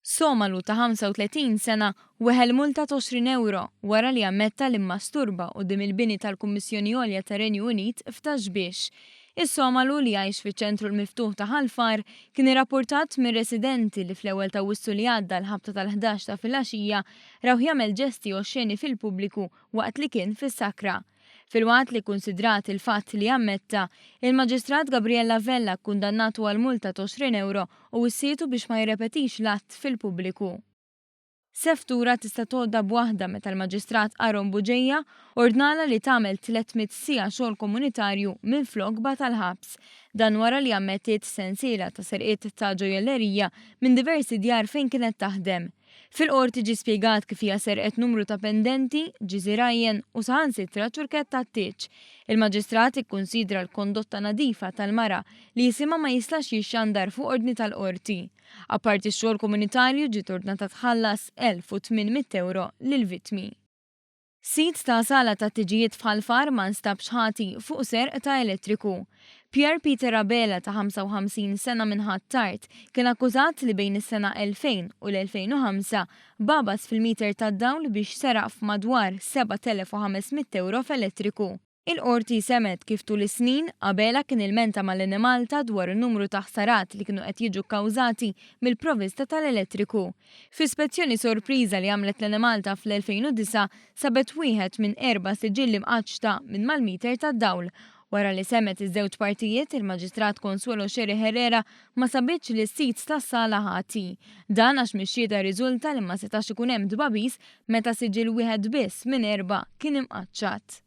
Somalu ta' 35 sena weħel multa ta' 20 ewro wara li ammetta li mmasturba quddiem il-bini tal-Kummissjoni Għolja tar-Renju Unit f'Ta' Xbiex. Is-Somalu li jgħix fiċ-ċentru l-miftuħ ta' Ħal Far kien irrappurtat minn residenti li fl-ewwel t'Awwissu li għadda l-ħabta tal-11 ta' filgħaxija rawh jagħmel ġesti oxxeni fil-pubbliku waqt li kien fis-sakra. Filwaqt li kkunsidrat il-fatt li ammetta, il-Maġistrat Gabriella Vella kkundannatu għal multa t'20 ewro u wissietu biex ma jirrepetix l-att fil-pubbliku. Seftura tista' tgħoddha b'waħda meta l-Maġistrat Aaron Bugeja ordnalha li tagħmel 300 siegħa xogħol komunitarju minflok bagħatha l-ħabs. Dan wara li ammettiet sensiela ta' serqiet ta' ġojjellerija minn diversi djar fejn kienet taħdem. Fil-Qorti ġie spjegat kif hija serqet numru ta' pendenti, ġiżirajjen u saħansitra ċurkett tat-tieġ. Il-Maġistrat ikkunsidra l-kondotta nadifa tal-mara li isimha ma jistax jixxandar fuq ordni tal-Qorti. Apparti x-xogħol komunitarju ġiet ordnata tħallas 1,800 ewro lill-vittmi. Sid ta' sala tat-tiġijiet f'Ħal Far ma nstabx ħati fuq serq ta' elettriku. Pierre Peter Abela ta' 55 sena minn Ħ'Attard kien akkużat li bejn is-sena 2000 u l-2005 bagħbas fil-meter tad-dawl biex seraq f'madwar 7,500 ewro f'elettriku. Il-Qorti semgħet kif tul is-snin, Abela kien ilmenta mal-Enemalta dwar in-numru ta' ħsarat li kienu qed jiġu kkawżati mill-provvista tal-elettriku. Fi spezzjoni sorpriża li għamlet l-Enemalta fl-2009 sabet wieħed minn erba' siġilli mqaċċta minn mal-meter tad-dawl. Wara li semgħet iż-żewġ partijiet, il-Maġistrat Consuelo Scerri Herrera ma sabitx lis-sid tas-sala ħati. Dan għax mix-xhieda rriżulta li ma setax ikun hemm tbagħbis meta siġill wieħed biss minn erbgħa kien imqaċċat.